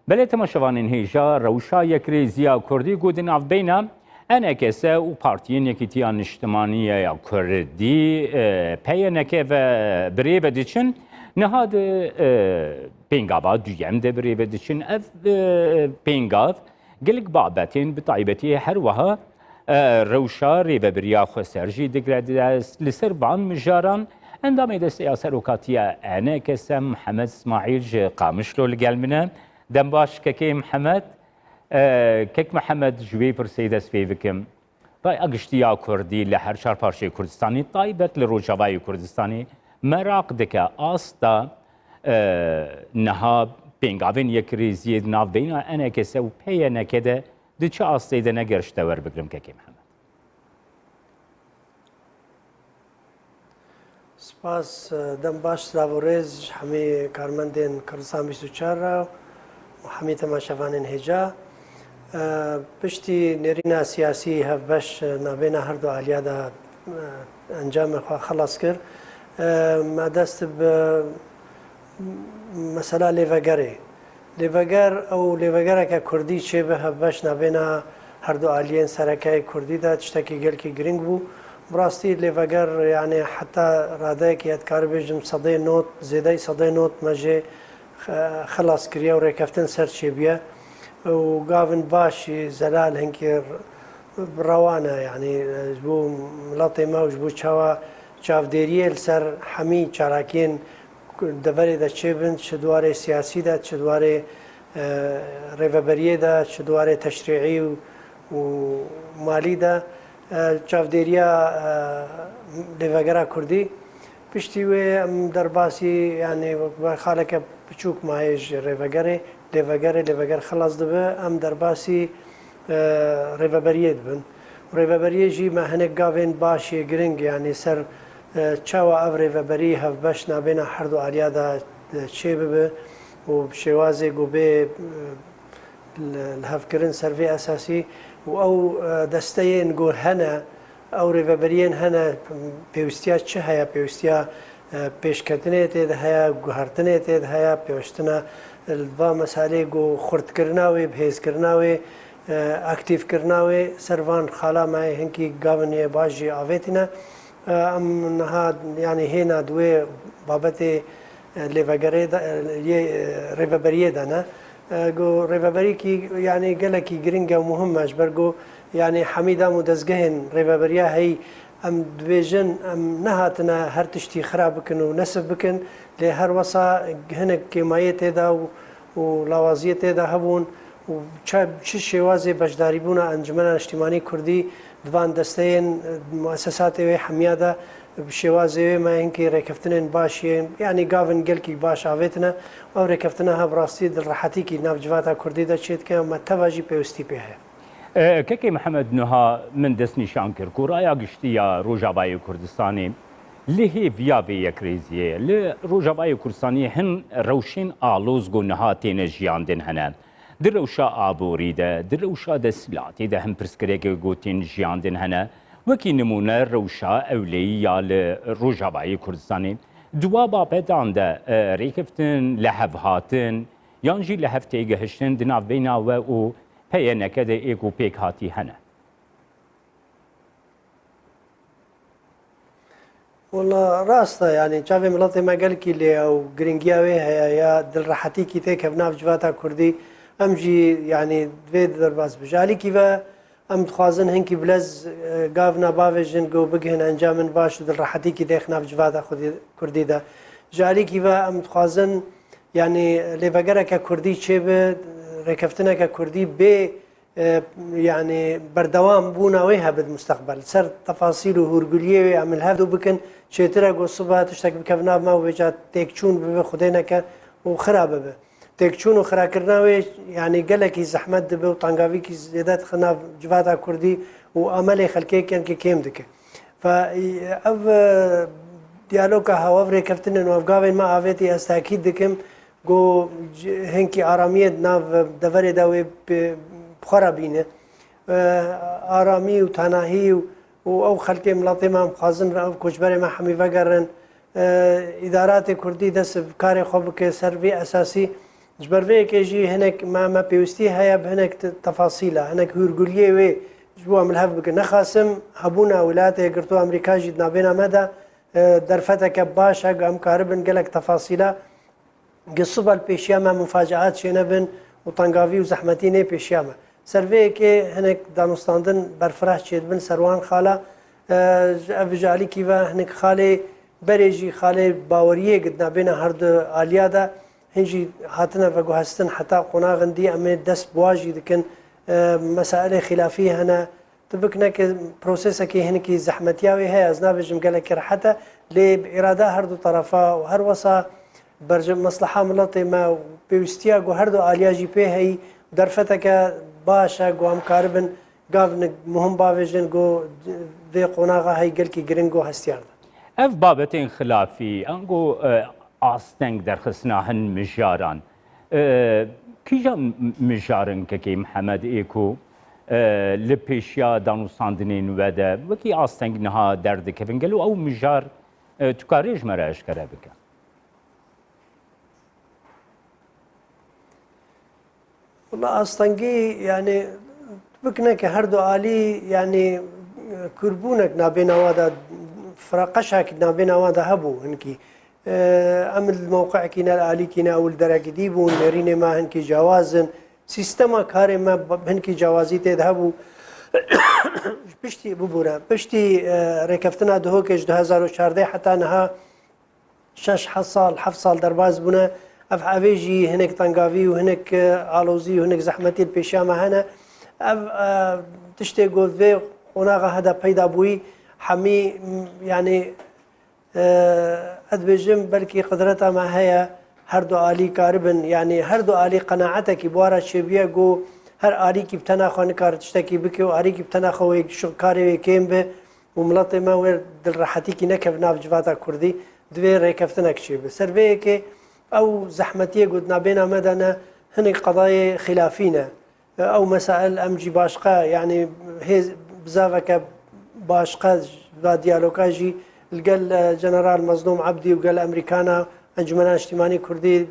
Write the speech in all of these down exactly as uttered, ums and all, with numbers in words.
Belê temaşevanên hêja, rewşa yekrêziya Kurdî ku di navbeyna E N K S û Partiyên Yekîtiya Niştimanî ya Kurdî, e, P Y N K ve bi rê ve diçin, niha di, e, pêngava duyem de bi rê ve diçin. Ev, e, pêngav gelek babetên bi taybetî her wiha, e, rewşa rêvebiriya xweser jî digire dest. Li ser van mijaran endamê Desteya Serokatiya E N K S Mihemed Smaîl ji Qamişlo li gel min e. Dem baş kekê Mihemed. E, kek Mihemed, ji wê pirsê dest pê bikim. Raya giştî ya Kurdî li her çar parçeyê Kurdistanê, taybet li Rojavayê Kurdistanê, meraq dike asta, e, niha pêngavên yekrêziyê di navbeyna E N K S û P Y N K de di çi astê de ne, ger ji te werbigrim kekê Mihemed. Spas, e, dem baş, silav û rêz ji hemî karmendên Kurdistan bîst û çar re û hemî temaşevanên hêja. E, piştî nêrîna siyasî hevbeş, e, navbêna her du aliya de, e, encamê xwe xelas kir. E, me dest bi mesela lêvegerê. Lêveger, ew lêvegereke kurdî çêbe hevbeş navbêna her du aliyên sereke yê kurdî de tiştekî gelkî girîng bû. Bi rastî lêveger, yanî heta radeyekî ez dikarî bêjim sedê nod, zêdeyî sedê nod me jê xe-, xelas kiriye û rêkeftin ser çêbûye. Û gavin baş jî zelal hinkî rewa ne, yanî, e, ji bo miletê me û ji bo çawa çavdêriyê li ser hemî çalakiyên ku deverê de çêbin, çi di warê siyasî de, çi di warê, e, rêveberiyê de, çi di warê teşrîî û, û malî de, e, çavdêriya, e, lêvegera kurdî. Piştî wê em derbasî, yanî, wek xaleke biçûk mayê ji rêvegerê, lêvegerê, lêveger xilas dibe, em derbasî, e, rêveberiyê dibin. Rêveberiyê jî me hinek gavên baş yê giring, yanî ser, e, çawa ev rêveberî hevbeş nabêna her du aliya de, e, çê bibe û bi şêwazê ku bê, e, li, li hevkirin ser vê esasî û ew, e, desteyên ku hene, ew rêveberiyên hene, pêwîstiya çi heye? Pêwîstiya, e, pêşketinê tê de heye, guhertinê tê de heye, pêwîstina li va meselê ku xurtkirina wê, bihêzkirina wê, e, aktîfkirina wê, ser van xala me hinkî gavin yê baş jî avêtîne. E, em niha, yanî hêna di wê babetê, e, lêvegerê de, e, yê, e, rêveberiyê de ne. E, ku rêveberîkî, yanî gelekî giring e û muhim e, ji ber ku, yanî hemî dam û dezgehên rêveberiya heyî, em dibêjin, em nehatine her tiştî xira bikin û nesif bikin, lê her wesa hinek kêmayiyê tê de û, û lawaziyê tê de hebûn û çi, çi şêwazê beşdarîbûna Encumena Niştîmanî Kurdî di van desteyên, e, muesesatê wê hemiya de bi şêwazê wê me hinkî rêkeftinên baş yên, yanî gavin gelkî baş avêtine. Ew rêkeftina ha bi rastî dilrehetîkî nav civata Kurdî de çêdike û me teva jî pêwistî pê heye. E, kekê Mihemed, niha min destnîşan kir ku raya giştî ya Rojavayê Kurdistanê li hêviya vê yekrêziyê, li Rojavayê Kurdistanê hin rewşên aloz ku niha têne jiyandin hene. Di rewşa aborî de, di rewşa desthilatê de hin pirsgirêkê ku tên jiyandin hene. Wekî nimûne rewşa ewleyî ya li Rojavayê Kurdistanê. Di wa babetan de, e, rêkeftin, lihevhatin, yan jî li hev têgihiştin di navbeyna we û P Y N K de ê ku pêk hatî hene? Wela rast e, yanî çavê miletê me gelkî lê ye û giringiya wê heye ya dilrehetîkî têkeve nav civata Kurdî. Em jî, yanî, divê derbas bi. Ji alîkî ve em dixwazin hinkî bilez, e, gavna bavêjin ku bigihin encamên baş û dilrehetîkî dêx nav civata Xwedî-, Kurdî de. Ji alîkî ve em dixwazin, yanî, lêvegereke Kurdî çêbe, rêkeftineke Kurdî bê, e, yanî, berdewam bûna wê hebe di mustaqbel. Ser tefasîl û hûrguliyê wê em li hev du bikin, çêtir e ku sibe tiştek bikeve nav me û vêca têkçûn bibe, Xwedê neke, û xira bibe. Têkçûn û xirakirina wê, yanî, gelekî zehmet dibe û tengavîkî zêde dixe nav civata Kurdî û amelê xelkê kenkê kêm dike. Fe, ev, e, diyaloga hew, ev rêkeftinên û ev gavên me avêtî, ez tekîd dikim ku c-, hinkî aramiyê di nav deverê de wê bi, bi xwe re bîne. E, aramî û tenahî û, û ew xelkê miletê me em xwazin ev koçberê me hemî vegerin. E, îdaratê Kurdî dest bi karê xwe bike ser vî esasî. Ji ber vê yekê jî hinek me, me pêwîstî heye bi hinek te-, tefasîla, hinek hûrguliyê wê ji bo em li hev bikin. Nexasim hebûna Wîlayetê Yekgirtû Amerîka jî di navbêna me de, e, derfeteke baş e, em karibin gelek tefasîla gi sibe li pêşiya me mufacaat çênebin û tengavî û zehmetî nê pêşiya me. Ser vê yekê hinek danûstandin berfireh çêdibin ser wan xala. E, ji, ev ji alîkî ve hinek xalê berê jî xalê baweriyê di navbêna her du aliya de. Hîn jî hatine veguhestin heta qonaxin dî em ê dest bi wa jî dikin. E, mesailê xîlafî hene. Tu bik neke prosesekî hinekî zehmetiya wê heye. Ez nabêjim gelekî rehet e. Lê bi îrada her du terefa û her wesa berje mesleha miletê me û pêwîstiya ku her du aliya jî pê heyî derfeteke baş e ku em karibin gavnik muhim bavêjin ku vê qonaxa heyî gelkî giring û hestiyar de. Ev babetên xilafî, ango, e, asteng derxistina hin mijaran. E, kîjan m-, mijar in kekê Mihemed ê ku, e, li pêşiya danûstandinên we de wekî asteng niha derdikevin? Gelo ew mijar, e, tu karê ji me re eşkere bike? Wela astengî, yani, bik neke her du alî, yani, kurbûnek nabêna wan de, firaqeşek nabêna wan de hebû hinkî. E, em li mewqeekî ne, li alîkî ne, ew li derekî dî bûn, nêrînê me hinkî cewaz in. Sîstema karê me b-, hinkî cewazî tê de hebû. Piştî, bibûre, piştî, e, rêkeftina Duhokê ji du hezar û çardeh heta niha, şeş heft sal, heft sal derbas bûne. Ev evê jî hinek tengavî û hinek, e, alozî û hinek zehmetî li pêşiya me hene. Ev, e, tiştê ku vê qonaxa hede peyda bûyî, hemî, m, yanî, e, ez dibêjim, belkî qudreta me heye, her du alî karibin, yanî her du alî qenaetekî bi wa re çêbûye ku her alîkî bi tena xwe nikare tiştekî bike û alîkî bi tena xwe wê şi-, karê wê kêm be. û miletê me wê dilrehetîkî nekeve nav civata kurdî, divê rêkeftinek çêbe. Ser vê yekê ew zehmetiyê ku di navbêna me de ne, hinek qedayê xilafî ne. Ew mesail em jî başqa, yanî hêz bizaveke başqa va diyaloga jî li gel, e, General Mezlûm Ebdî û gel Amerîkana Encûmena Niştîmanî Kurdî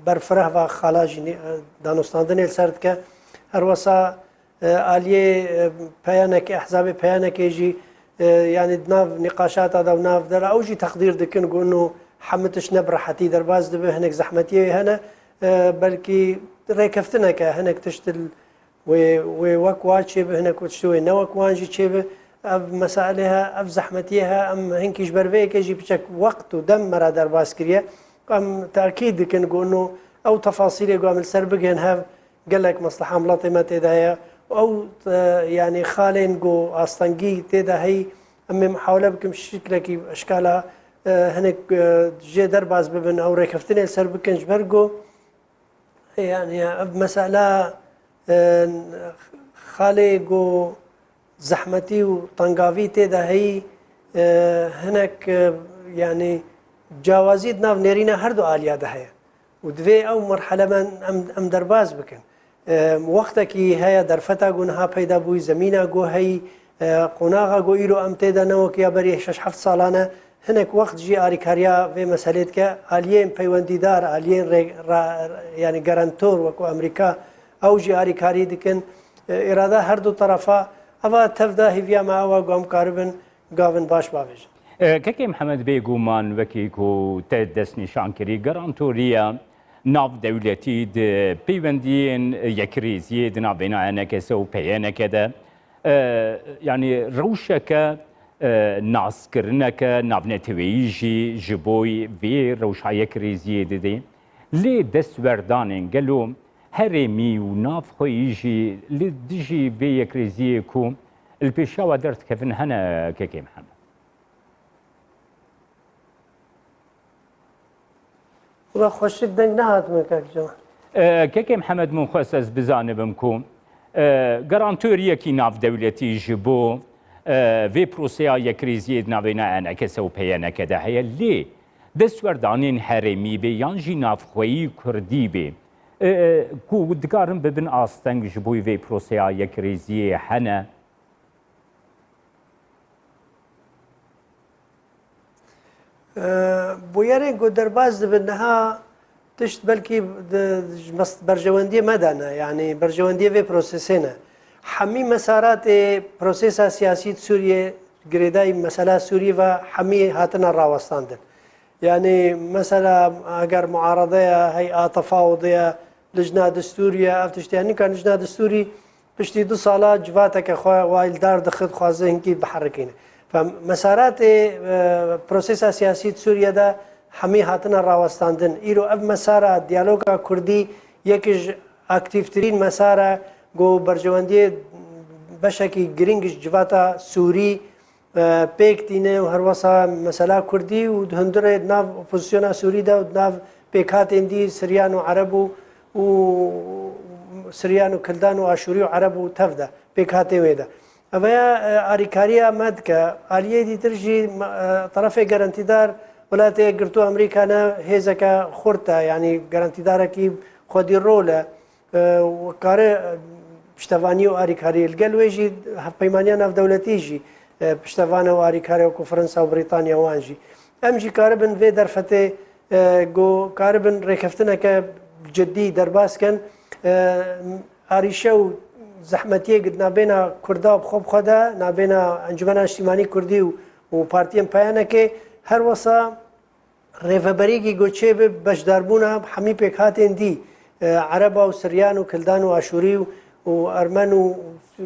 berfireh va xala jî nî-, e, danûstandinê li ser dike. Her wesa e, aliyê, e, peyanekê, ehzabê peyanekê jî, e, yanî di nav nîqaşata de û nav de re ew jî teqdîr dikin ku ino hemû tişt ne bi rehetî derbas dibe, hinek zehmetiyê hene, e, belkî rêkeftineke, hinek tişt li wê, wê wek wan çêbe, hinek tişt wê ne wek wan jî çêbe. Ev mesailê he, ev zehmetiyê he, em hinkî ji ber vê yekê jî piçek wext û dem me re derbas kiriye. Em tekîd dikin ku ino ew tefasîlê ku em li ser bigihên hev, gelek mesleha miletê me tê de heye. Ew, e, yanî xalên ku astengî tê de heyî, em ê mihawele bikin şiklekî eşkala, e, hinek, e, jê derbas bibin, ew rêkeftinê li ser bikin, ji ber ku, e, yanî ev mesela, e, xalê ku zehmetî û tengavî tê de heyî, e, hinek, e, yanî cawazî di nav nêrîna her du aliya de heye. Û divê ew merhele me em, em derbas bikin. E, wextekî heye derfeta ku niha peyda bûyî, zemîna ku heyî, e, qonaxa ku îro em tê de ne wek ya berî şeş heft salan e, hinek wext jî arîkariya vê meselê dike. Aliyên peywendîdar, aliyên rê-, ra-, yanî garantor wekû Amerîka, ew jî arîkarî dikin. E, îrada her du terefa, eva tev de hêviya me ew e ku em karibin gavin baş bavêjin. E, Kekê Mihemed, bêguman wekî ku te destnîşan kirî, garantoriya navdewletî di peywendiyên yekrêziyê di navbêna E N K S û P Y N K de, e, yanî rewşeke, e, naskirineke navneteweyî jî ji bo vê rewşa yekrêziyê didê. Lê destwerdanên gelo herêmî û navxweyî jî li dijî vê yekrêziyê ku li pêşiya we derdikevin hene, Kekê Mihemed? Wela xweşik deng nehat min, kak Ciwan. E, Kekê Mihemed, min xwest ez bizanibim ku, e, garantoriyekî navdewletî ji bo, e, vê proseya yekrêziyê di navbêna E N K S û P Y N K de heye, lê destwerdanên herêmî bê yan jî navxweyî kurdî bê, e, e, ku dikarin bibin asteng ji bo vê proseya yekrêziyê hene? E, bûyerên ku derbas dibin niha, Tişt belkî di, di mes-, berjewendiyê me de ne, yanî berjewendiyê vê prosesê ne. Hemî mesaratê prosesa siyasî di Sûriyê, girêdayî mesela Sûrî ve hemî hatine rawestandin. Yanî mesela eger muarede ye, hey'a tefawudê ye, lijna distûrî ye, ev tiştê ye. Nika lijna distûrî piştî du sala civateke xwe wayî li dar dixit, dixwaze hinkî biherikîne. Fe mesaratê, e, prosesa siyasî di Sûriye de hemî hatine rawestandin. Îro ev mesara diyaloga kurdî yek ji aktîftirîn mesara ku berjewendiyê beşekî girîng ji civata Sûrî e, pêk tîne û herwesa mesela Kurdî û di hundirê di nav opozisyona Sûrî de û di nav pêkhatên dî Siryan û Ereb û, û Siryan û Kildan û Aşûrî û Ereb û tev de pêkhatê wê de. Ev ya, e, arîkariya me dike. Aliyê dîtir jî me, e, terefê gerentîdar Welatê Yekgirtû Amerîka ne hêzeke xurt e, yanî gerentîdarekî xwedî rol e. E, û kare, e, piştevanî û arîkarî. Li gel wê jî hevpeymaniya navdewletî jî, e, piştevan e û arîkar e wekû Fransa û Brîtanya wan jî. Em jî karibin vê derfetê, e, ku karibin rêkeftineke cidî derbas kin. E, arîşe û zehmetiyê di navbêna Kurda bi xwe bi xwe de, navbêna Encûmena Niştîmanî Kurdî û, û partiyên peyanekê her wesa rêveberîkî ku çêbe beşdarbûna hemî pêkhatên dî, e, Ereba û Siryan û Kildan û Aşûrî û, û Ermen û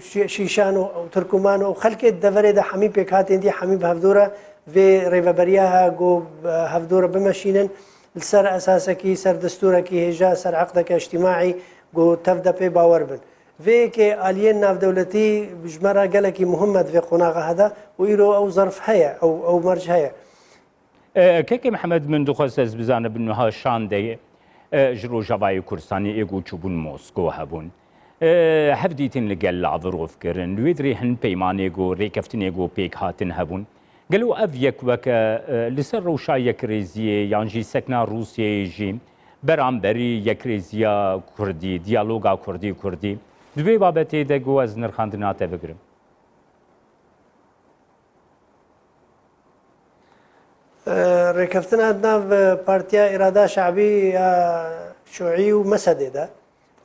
Şî-, Şîşan û, û Tirkûman û xelkê di deverê de hemî pêkhatên dî hemî bi hevdû re vê rêveberiya he ku, e, hevdû re bimeşînin li ser esasekî, ser destûrekî hêja, ser eqdeke îctimaî ku tev de pê bawer bin. Vê yekê aliyên navdewletî ji me re gelekî muhim e di vê qonaxa he de û îro ew zerf heye, ew, ew merc heye. E, Kekê Mihemed, min dixwest ez bizanibim niha şandeyê, e, ji Rojavayê Kurdistanê ê ku çûbûn Moskow hebûn. E, hevdîtin li gel Lavrov kirin. Li wê dirê hin peymanê ku, rêkeftinê ku pêk hatin hebûn. Gelo ev yek weke, e, li ser rewşa yekrêziyê yan jî sekna Rûsyayê jî beramberî yekrêziya Kurdî, diyaloga Kurdî-Kurdî, di vê babetê de ku ez nirxandina te bigirim? E, rêkeftina di nav, e, Partiya Îrada Şe'bî ya Şûî û Mesedê de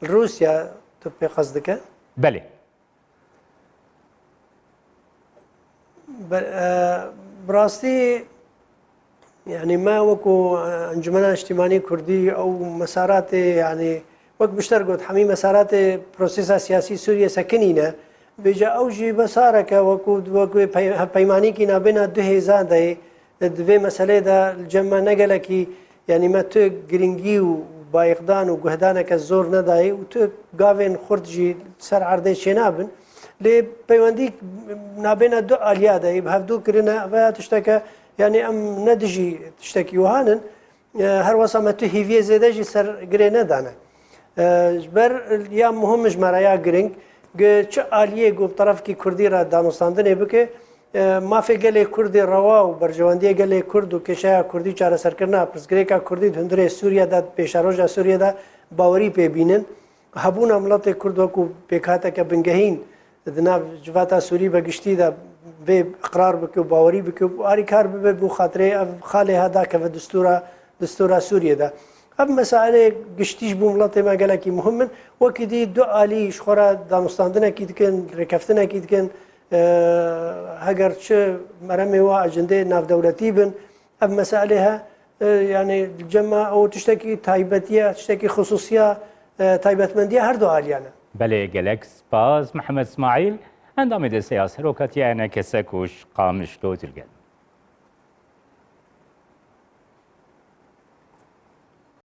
li Rûsya tu pê qas dike? Belê. Be-, e, bi rastî, yanî me wekû, e, Encûmena Niştîmanî Kurdî ew mesaratê, yanî wek bişter got, hemî mesaratê prosesa siyasî Sûriye sekinîne. Vêca ew jî besareke wekû, wekû pey-, hevpeymanîkî nabêna du hêzan de ye. Di vê meselê de li cem me ne gelekî, yanî me tu girîngî û bayixdan û guhdaneke zor nedayî û tu gavên xurt jî ser erdê çênabin. Lê peywendî nabêna du aliya de ye, bi hevdû kirine, veya tişteke, yanî em ne dijî tiştekî wiha nin. E, her wesa me tu hîviyê zêde jî ser girê nedane. E, ji ber ya muhim ji me re ya giring, gi çi aliyê ku bi terefkî Kurdî re danûstandinê bike, e, mafê gelê Kurdî rewa û berjewendiyê gelê Kurd û kêşeya Kurdî, çareserkirina pirsgirêka Kurdî di hundirê Sûriye de, di pêşeroja Sûriye de bawerî pê bînin. Hebûna miletê Kurd wekû pêkhateke bingehîn di nav civata Sûrî be giştî de vê iqrar bike û bawerî bike û arîkar bibe bo xatirê ev xalê he dakeve distûra, distûra Sûriyê de. Ev mesailê giştî ji bo miletê me gelekî muhim in. Wekî dî du alî ji xwe re danûstandinekî dikin, rêkeftinekî dikin. E, heger çi meremê wa ecendê navdewletî bin, ev meselê he, e, yanî li cem me ew tiştekî taybetî ye, tiştekî xisûsî ye, e, taybetmendî ye her du aliyan e. Belê, gelek spas Mihemed Smaîl, endamê desteya serokatiya E N K S ku ji Qamişlo tu li gel.